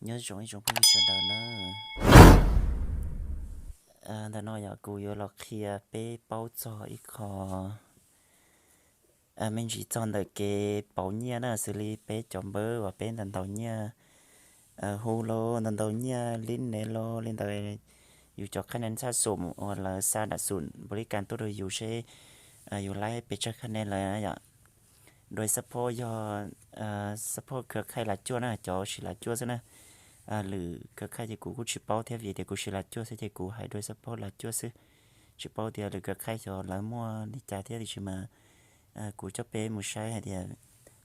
Nyob zoo ib tsoom phooj ywg sawv daws na. Ntawm no yog kuv yuav los qhia peb paub txog ib qho me ntsis txog ntawm kev pauv nyiaj na, xws li peb cov npawb uas peb ntaus ntaus nyiaj, hu los ntaus ntaus nyiaj, lib nes los li ntawd, yus cov qhab nen txhaj xum uas lawv xa dam xum npaum li cas tuaj rau yus seb yus laib pes tsawg qhab nen lawm yom. Dua xab phoj yog xab phoj khwv khaij lav cuaj na, cov siv lav cuaj xwb na. Lwm khwv khaij ces kuv kuj tsis paub thiab, vim tias kuv siv lav cuaj xwb ces kuv hais dua xab phoj lav cuaj xwb. Tsis paub tias lwm khwv khaij xyov lawv muaj li cas thiab, tiam sis mas kuv coj peb mus saib hais tias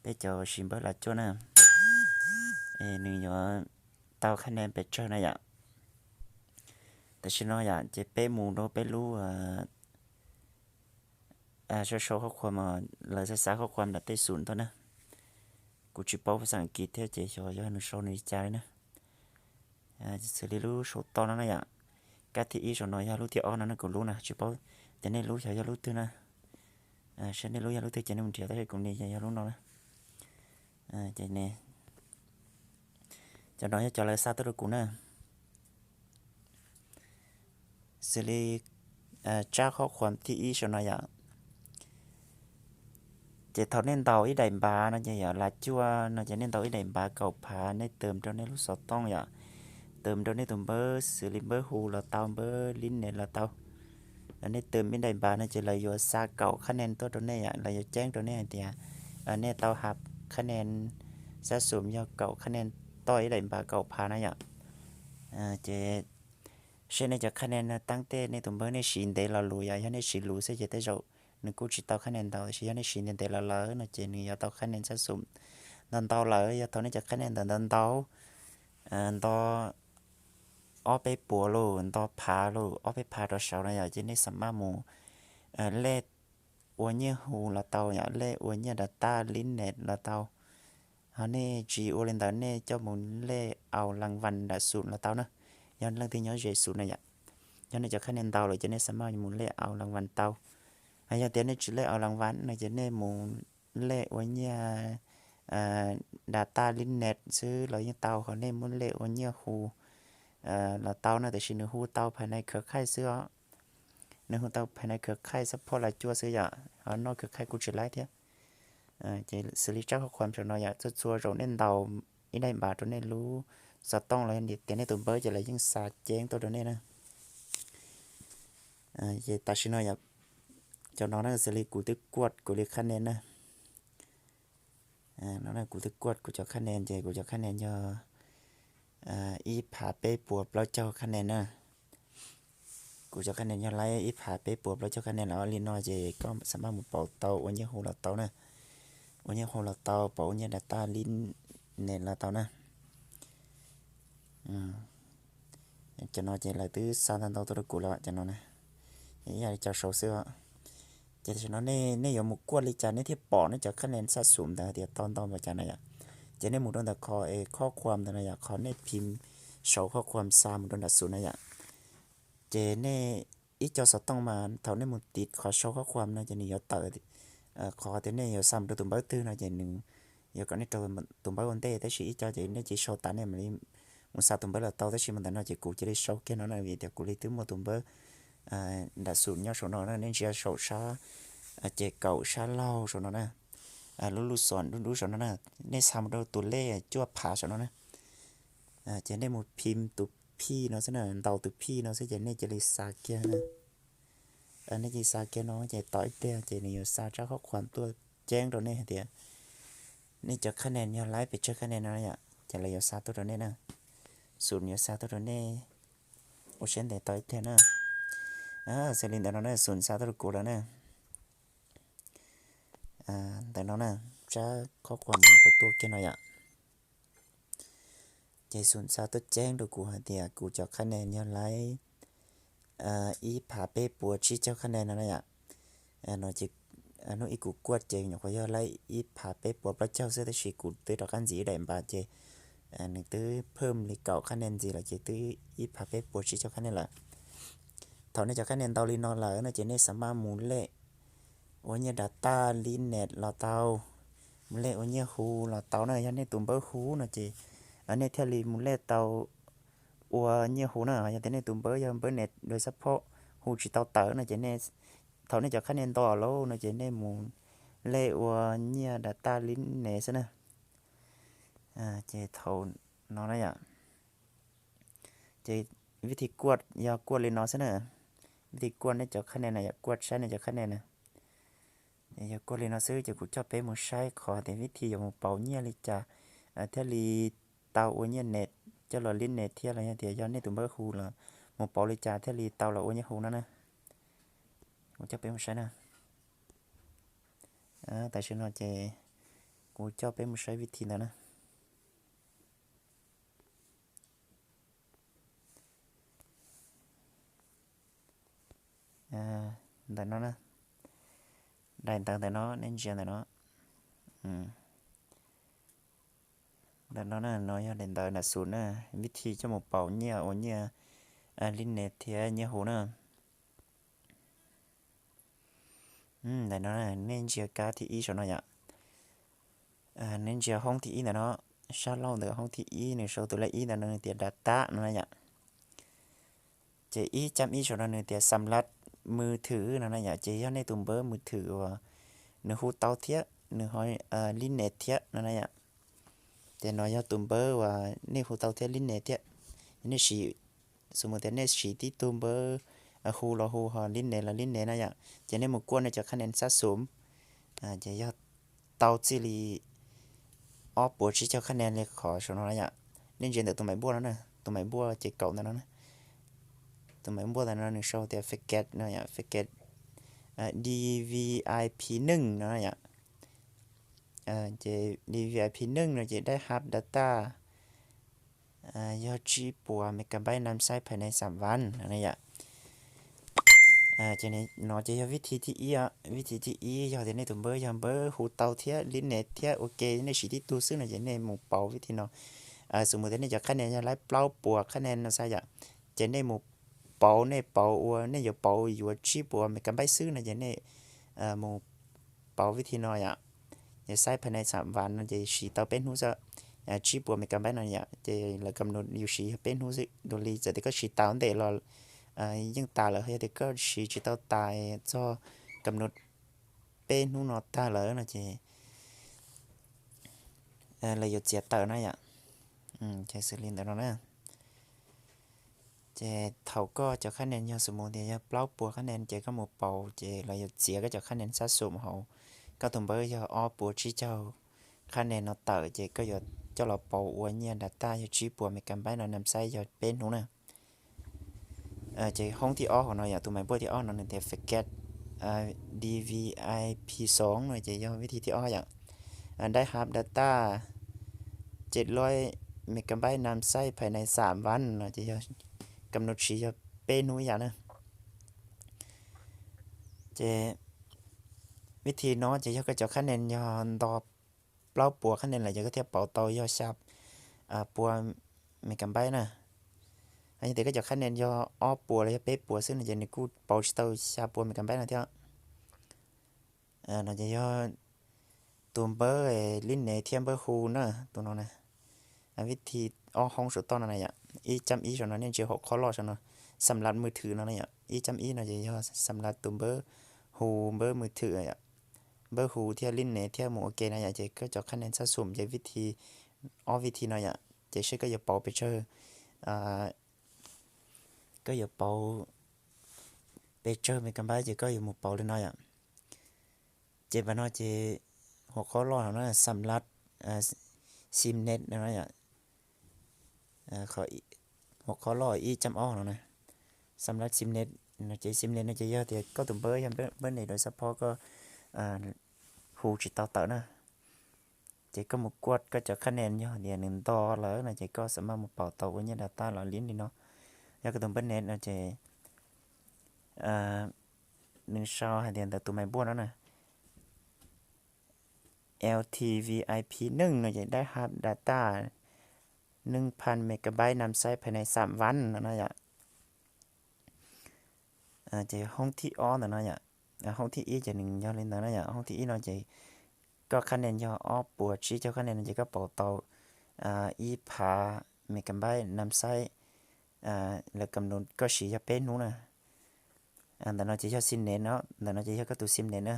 peb cov siv npawb lav cuaj na, nws yuav tau qhab nen pes tsawg na yom. Tam sim no yom, ces peb mus rau peb lub sau sau qhov khuam, lawv xa xa qhov khuam nram tej xum ntawd na. Kuv tsis paub phas xas As kiv thiab ces xyov yog nws sau nws li cas li na. Xws li lub sau toj no na yom, kab thib ib saum no yog lub thib ob no na, kuv lub na, tsis paub tias nej lub xyov yog lub twg na. Saib nej lub yog lub twg ces nej mus nrhiav, tab sis kuv li yog lub no na. Ces cov no yog cov lawv xa tuaj rau kuv na. Xws li tsab qhov khuam thib ib saum no yom, ces thaum nej ntaus ib daim npav no ces yog lav cuaj no ces nej ntaus ib daim npav kaum phav, nej tawm rau nej lub xov tooj yom, tawm rau nej tus npawb xws li npawb hu los tau, npawb lib nes los tau. Nej tawm ib daim npav no ces lawv yuav xa kaum qhab nen tuaj rau nej yom, lawv yuav ceeb rau nej hais tias nej tau hab qhab nen, xab xum yog kaum qhab nen, toj ib daim npav kaum phav na yom. Ces seb nej cov qhab nen no taab tej nej tus npawb nej siv ntev los lus yom, yog nej siv lus xwb ces tej zaum nws kuj tsis tau qhab nen ntau, tab sis yog nej siv ntev ntev los lawm no ces nws yuav tau qhab nen xab xum ntau ntau lawm. Yog thaum nej cov qhab nen ntawd ntau ntau, nto ob peb puas los nto phav los ob peb phav rov saud no yom, ces nej xa maj mus lej ua nyiaj hu los tau yom, lej ua nyiaj data lib nes los tau. Ho nej tsis ua li ntawd nej coj mus lej aus las vas nram xum los tau na. Yog leej twg nyob ze xum na yom, yog nej cov qhab nen ntau lawm ces nej xa maj mus lej aus las vas tau. Yog tias nej tsis lej aus las vas no ces nej mus lej ua nyiaj data lib nes xwb los yeej tau, ho nej muab lej ua nyiaj hu los tau na, tiam sis nws hu tau phas nais khwv khaij xwb os. Nws hu tau phas nais khwv khaij xab phoj lav cuaj xwb yom, ho noj khwv khaij kuj tsis laib thiab. Ces xws li tsab qhov khuam saum no yom, txhua txhua zaus nej ntaus ib daim npav rau nej lub xov tooj los tias nej tus npawb ces lawv yeej xa ceeb tuaj rau nej na. Ces tam sim no yom, cov no na xws li kuv twb kuaj kuv li qhab nen na. No kuv twb kuaj kuv cov qhab nen ces kuv cov qhab nen yog ib phav peb puas plaub caug qhab nen na. Kuv cov qhab nen yog laib ib phav peb puas plaub caug qhab nen lawm li no ces koj xa maj mus pauv tau ua nyiaj hu los tau na. Ua nyiaj hu los tau, pauv ua nyiaj data lib nes los tau na. Cov no ces lawv twb xa ntau ntau tuaj rau kuv lawm cov no na. Yog li cov saud xwb os. Ces tam sim no nej yuav mus kuaj li cas nej thiaj pom nej cov qhab nen xab xum ntawd tias tau ntau npaum cas na yom. Ces nej mus rau ntawm qhov es qhov khuam ntawd na yom, qhov nej phim sau qhov khuam xa mus rau nram xum na yom. Ces nej ib co xov tooj mas thaum nej mus tiv qhov sau qhov khuam no ces nws yuav tawm qhov tias nej yuav xa mus rau tus npawb twg no ces nws yuav kom nej rau tus npawb ua ntej, tab sis ib co ces nej cia li sau tas nej mam li mus xa tus npawb los tau, tab sis mas ntawm no ces kuv cia li sau kiag no na, vim tias kuv li twb muaj tus npawb nram xum nyob saum no na, nej ntsia saum sab ces kaum sab laug saum no na, lub lub xom dub dub saum no na, nej xa mus rau tus lej cuaj phav saum no na. Ces nej mus phim tus phij no xwb na, ntaus tus phij no xwb ces nej cia li xa kiag na. Nej cia li xa kiag no ces tos ib pliag ces nws yuav xa tsab qhov khuam tuaj ceeb rau nej hais tias nej cov qhab nen yog laib pes tsawg qhab nen no yom, ces lawv yuav xa tuaj rau nej na. Xum yuav xa tuaj rau nej. Ua siab ntev tos ib pliag na. Xws li ntawm no na, xum xa tuaj rau kuv lawm na. Ntawm no na, tsab qhov khuam kuv tuaj kiag no yom. Ces xum xa tuaj ceeb rau kuv hais tias kuv cov qhab nen yog laib ib phav peb puas tsib caug qhab nen no na yom. No ces hnub ib kuv kuaj ces nyuam qhuav yog laib ib phav peb puas plaub caug xwb, tab sis kuv twb rov qab ntxiv ib daim npav ces nws twb phwj li kaum qhab nen ntxiv lawm ces twb ib phav peb puas tsib caug qhab nen lawm. Thaum nej cov qhab nen ntau li no lawm no ces nej xa maj mus lej ua nyiaj dav taj li net los tau, mus lej ua nyiaj hu los tau na. Yog nej tus npawb hu no ces nej thiaj li mus lej tau ua nyiaj hu na. Yog tias nej tus npawb yog npawb niam dawm xab phob hu tsis tau tawm no ces nej, thaum nej cov khab nias nto lawm no ces nej mus lej ua nyiaj data li nias xwb na. Ces thaum no na yom, ces vib thi kuaj yog kuaj li no xwb na. Vib thi kuaj nej cov khab nias na yom, kuaj saib nej cov khab nias na. Yog kuaj li no xwb ces kuv coj peb mus saib qhov tias vib thi yuav mus pauv nyiaj li cas thiaj li tau ua nyiaj nias coj los li nias thiab los yog tias yog nej tus npawb hu los mus pauv li cas thiaj li tau los ua nyiaj hu no na. Kuv coj peb mus saib na. Tam sim no ces kuv coj peb mus saib vib thi ntawd na. Ntawm no na, daim ntawv ntawm no nej ntsia ntawm no. Ntawm no na, no yog daim ntawv nram xus na, vib thi coj mus pauv nyiaj ua nyiaj li nias thiab nyiaj hu na. Ntawm no nej ntsia kab thib ib saum no yom. Nej ntsia hoob thib ib ntawm no, sab laug ntawm hoob thib ib nws sau tus lej ib ntawm no nws tias data no na yom. Ces ib cam ib saum no nws tias xam lab mws thwm no na yom, ces yog nej tus npawb mws thwm uas nws hu tau thiab nws ho li nias thiab no na yom. Ces no yog tus npawb uas nej hu tau thiab li nias thiab. Nej siv, xws mus tias nej siv tib tug npawb hu los hu ho li nias los li nias na yom, ces nej mus kuaj nej cov khab nias xab xum, ces yog tau txij li ob puas tsib caug khab nias li qhov saum no na yom. Nej ntsia ntawm tus maim npuaj no na, tus maim npuaj ces kaum ntawm no na. Tus maim npuaj ntawm no nws sau tias fake no yom, fake DVIP neej no yom. Ces DVIP neej no ces dai hab data yog tsib puas megabyte nam xaib phais nais xam vas no yom. Ces no ces yog vib thi thib ib, vib thi thib ib yog tias nej tus npawb yog npawb hu tau thiab li nias thiab ua ke nej siv tib tug xwb no ces nej mus pauv vib thi no. Xws mus tias nej cov khab nias yog laib plaub puas khab nias no xaib yom, ces nej mus pauv, nej pauv ua, nej yuav pauv yuav tsib puas megabyte xwb no ces nej mus pauv vib thi no yom. Ces xaib phais nais xam vas no ces siv tau peb hnub xwb, tsib puas megabyte no yom, ces lawv kam nus yus siv yog peb hnub xwb. Dua li txawm tias koj siv tas ntej los yeej tas lawm, yog tias koj siv tsis tau tas txog kam nus peb hnub no tag lawm no ces lawv yuav txiav tawm na yom. Ces xws li ntawd no na. Ces thaum koj cov khab nias yog xws mus tias yog plaub puas khab nias ces koj mus pauv ces lawv yuav txiav koj cov khab nias xab xum hauv koj tus npawb yog ob puas tsib caug khab nias no tawm ces koj yuav coj los pauv ua nyiaj data yog tsib puas megabyte no nam xaib yog peb hnub na. Ces hoob thib ob hauv no yom, tus maim npuaj thib ob no nws tias fake DVIP xoov no ces yog vib thi thib ob yom. Dai hab data ces loj megabyte nam xaib phais nais xam vas no ces yog kam nus siv yog peb hnub ib yam na. Ces vib thi no ces yog koj cov khab nias yog nto plaub puas khab nias lawm ces koj thiaj pauv tau yog xya puas megabyte na. Yog tias koj cov khab nias yog ob puas los yog peb puas xwb no ces nws kuj pauv tsis tau xya puas megabyte no thiab. No ces yog tus npawb li nias thiab npawb hu na, tus no na. Vib thi ob hoob saum toj no na yom, ib cam ib saum no nej ntsia hauv qhov loj saum no, xam lab mws thwm no na yom, ib cam ib no ces yog xam lab tus npawb hu, npawb mws thwm, npawb hu thiab li nias thiab mus ua ke na yom, ces koj cov khab nias xab xum ces vib thi, ob vib thi no yom, ces seb koj yuav pauv pes tsawg, koj yuav pauv pes tsawg megabyte ces koj yuav mus pauv li no yom. Ces pas no ces hauv qhov loj no na xam lab sim net no yom. Hauv qhov loj ib cam ob no na, xam lab sim net no ces sim net no ces yog tias koj tus npawb yog npawb nias dawm xab phob koj hu tsis tau tawm na, ces koj mus kuaj koj cov khab nias yog tias nws nto lawm no ces koj xam maj mus pauv tau ua nyiaj data los li li no. Yog koj tus npawb nias no ces nws sau hais tias ntawm tus maim npuaj no na, LTVIP neej no ces dai hab data neej phan megabyte nam xaib phais nais xam vas no na yom. Ces hoob thib ob ntawm no yom, hoob thib ib ces nws yog li ntawd na yom, hoob thib ib no ces koj khab nias yog ob puas tsib caug khab nias no ces koj pauv tau ib phav megabyte nam xaib, lawv kam nus koj siv yog peb hnub na. Ntawm no ces yog sim net no, ntawm no ces yog koj tus sim net na.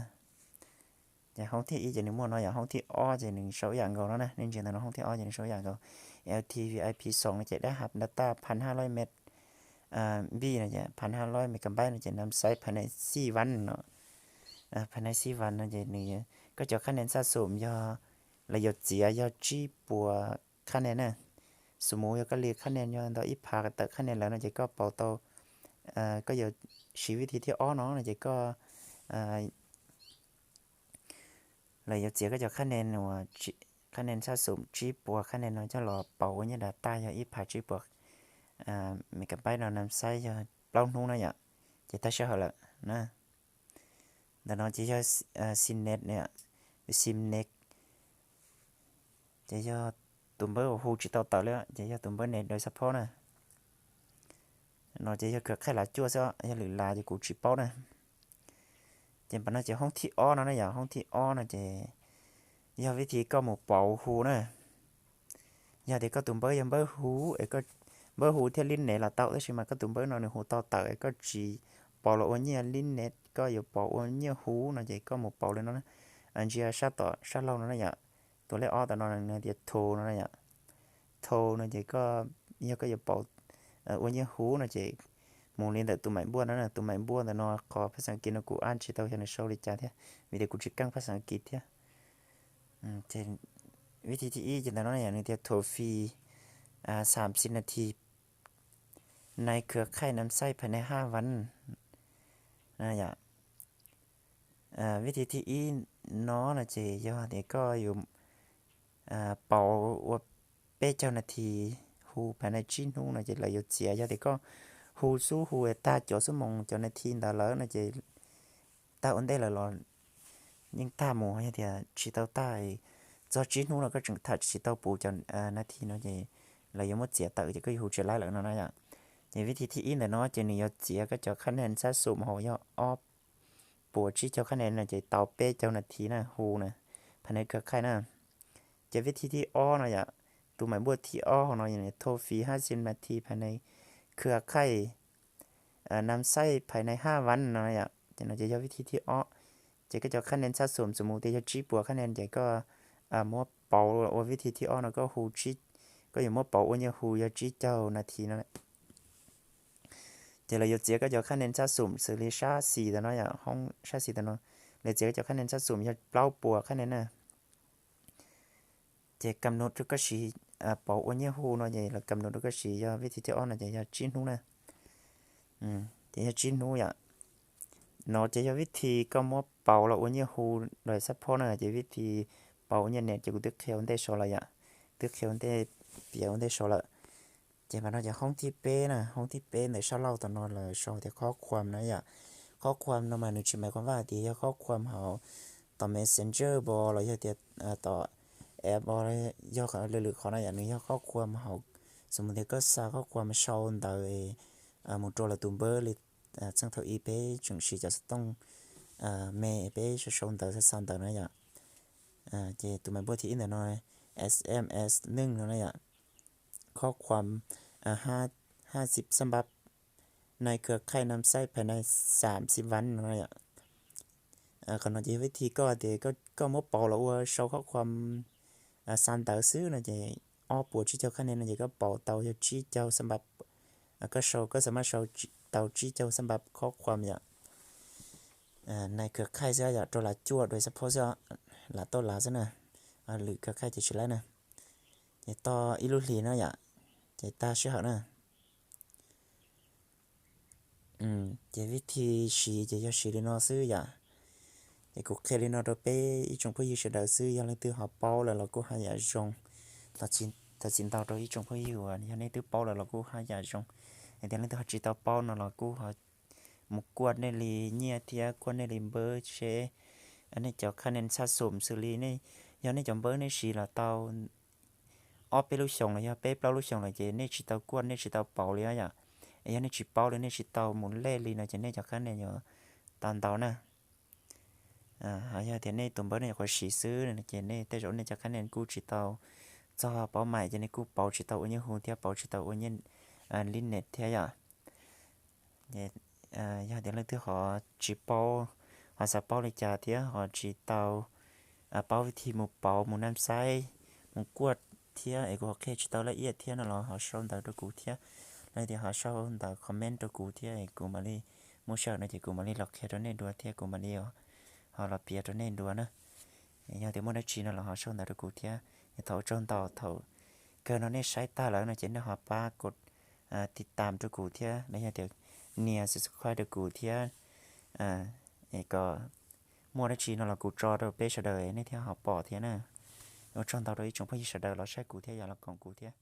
Ces hoob thib ib ces nws muaj no yom, hoob thib ob ces nws sau ib yam nkaus no na, nej ntsia ntawm no hoob thib ob ces nws sau ib yam nkaus. L T V I P xoom no ces dab hav data phan hab loj met npij no ces phan hab loj megabyte no ces nam xaib phav nai xij van no. Phav nai xij van no ces nws, koj cov khab nen xaj xum yog lawv yuav txiav yog tsib puas khab nen na. Xus mus yog koj li khab nen yog ntau ib phav tawm khab nen lawm no ces koj pauv tau, koj yuav siv vib thi thib ob no no ces koj, lawv yuav txiav koj cov khab nen uas, khab nen xaj xum tsib puas khab nen no coj los pauv ua nyiaj data yog ib phav tsib puas megabyte no nam xaib yog plaub hnub na yom, ces tag sij hawm lawm na. Ntawm no ces yog sim net, sim net ces yog tus npawb uas hu tsis tau tawm li ces yog tus npawb net daws xab phob na. No ces yog khav khaij lav cuaj xwb, yog lwm lav ces kuv tsis paub na. Ces npam no ces hoob thib ob no na yom, hoob thib ob no ces yog vib thi koj mus pauv hu na. Yog tias koj tus npawb yog npawb hu es koj, npawb hu thiab lib nev los tau, tab sis mas koj tus npawb no nws hu tau tawm es koj tsis pauv los ua nyiaj lib nev, koj yuav pauv ua nyiaj hu no ces koj mus pauv li no na. Ntsia sab tom sab laug no na yom, tus lej ob tom no nws tias thau no na yom. Thau no ces koj, yog koj yuav pauv ua nyiaj hu no ces mus li ntawm tus maim npuaj no na, tus maim npuaj ntawm no qhov phaj xas kiv no kuv ab tsis tau xyov nws sau li cas thiab vim tias kuv tsis keej phaj xas kiv thiab. Vib thi thib ib ces ntawm no yom, nws tias thau fi xam xib nas thi nai khwv khaij nam xaij phav nai haj van. Vib thi thib ib no no ces yog tias koj yuav pauv ua peb caug nas thi hu phav nai tsib hnub no ces lawv yuav txiav. Yog tias koj hu xub hu tag cov xub moos cov nas thi ntawd lawm no ces tag ua ntej lawm los yeej tag mus, yog tias tsis tau tag txog tsib hnub no koj tseem tham tsis tau puv cov nas thi no ces lawv yuav muab txiav tawm ces koj yuav hu tsis laib lawm no na yom. Ces vib thi thib ib ntawm no ces nws yuav txiav koj cov khab nen xab xum hauv yog ob puas tsib caug khab nen no ces tau peb caug nas thi na hu na, phav nai khwv khaij na. Ces vib thi thib ob no yom, tus maim npuaj thib ob hauv no yog thau fi haj xib nas thi phav nai khwv khaij nam xaij phav nai haj van no yom, ces no ces yog vib thi thib ob. Ces koj cov khab nen xab xum xus mus tias yog tsib puas khab nen ces koj muab pauv ua vib thi thib ob no koj hu, koj yuav muab pauv ua nyiaj hu yog tsib caug nas thi no. Ces lawv yuav txiav koj cov khab nen xab xum xws li sab xis tam no yom, hoob sab xis tam no, lawv txiav koj cov khab nen xab xum yog plaub puas khab nen na. Ces kam nus rau koj siv pauv ua nyiaj hu no ces lawv kam nus rau koj siv yog vib thi thib ob no ces yog tsib hnub na. Ces yog tsib hnub yom. No ces yog vib thi koj muab pauv los ua nyiaj hu daws xab phob na, ces vib thi pauv ua nyiaj net ces kuv twb qhia ua ntej saud lawm yom, twb qhia ua ntej, piav ua ntej saud lawm. Ces mas no ces hoob thib peb na, hoob thib peb ntawm sab laug tom no lawv sau tias khob khuam na yom. Khob khuam no mas nws tsis mais qhov vaj tias yog khob khuam hauv tom Messenger npo los yog tias tom app npo, yog lwm lwm qhov na yom, nws yog khob khuam hauv, xws mus tias koj xa khob khuam sau ntawv mus rau lawv tus npawb li txheej thaum ub peb tseem siv cov xov tooj me peb sau sau ntawv xa xa ntawv na yom. Ces tus maim npuaj thib ib ntawm no, S M S neej no na yom, khob khuam haj xib xab npab nai khwv khaij nam xaij phav nai xam xib van no na yom. Qhov no ces yog vib thi koj tias koj muab pauv los ua sau khob khuam xa ntawv xwb no ces ob puas tsib caug khab nen no ces koj pauv tau yog tsib caug xab npab, koj sau koj xam maj sau tau tsib caug xab npab khob khuam yom. Nai khwv khaij xwb yom, rau lav cuaj daws xab phob xwb, lav tauj lav xwb na, lwm khwv khaij ces tsis laib na. Ces toj ib lub hlis no yom, ces tag sij hawm na. Ces vib thi siv ces yog siv li no xwb yom. Ces kuv qhia li no rau peb ib tsoom phooj ywg sawv daws xwb, yog leej twg ho paub lawm los kuj haj yam zoo, thov txim ntau rau ib tsoom phooj ywg uas yog nej twb paub lawm los kuj haj yam zoo. Hais tias leej twg ho tsis tau paub no los kuj ho mus kuaj nej li nyiaj thiab kuaj nej li npawb seb nej cov khab nen xaj xum xws li nej, yog nej cov npawb nej siv los tau ob peb lub xyoos los yog peb plaub lub xyoos lawm ces nej tsis tau kuaj nej tsis tau pauv li yom. Es yog nej tsis paub li nej tsis tau mus lej li no ces nej cov khab nen yuav tau ntau na. Yog tias nej tus npawb nej nyuam qhuav siv xwb ces nej tej zaum nej cov khab nen kuj tsis tau txog paub mais ces nej kuj pauv tsis tau ua nyiaj hu thiab pauv tsis tau ua nyiaj li net thiab yom. Yog tias leej twg ho tsis paub, ho xav paub li cas thiab ho tsis tau paub vij thi mus pauv mus naj xaib mus kuaj thiab es kuv ho qhia tsis tau laj iab thiab no los ho sau ntawv rau kuv thiab, los tias ho sau ntawv comment rau kuv thiab es kuv mam li muaj sij hawm no ces kuv mam li los qhia rau nej dua thiab kuv mam li ho los piav rau nej dua na. Yog tias muaj dab tsi no los ho sau ntawv rau kuv thiab. Thaum ua tsaug ntau, thaum kawg no nej saib tag lawm no ces nej ho pab kom tiv tam rau kuv thiab los yog tias nias subscribe rau kuv thiab, kom muaj dab tsi no los kuv tso rau peb sawv daws nej thiaj ho pom thiab na. Ua tsaug ntau rau ib tsoom phooj ywg sawv daws los saib kuv thiab yog los koom kuv thiab.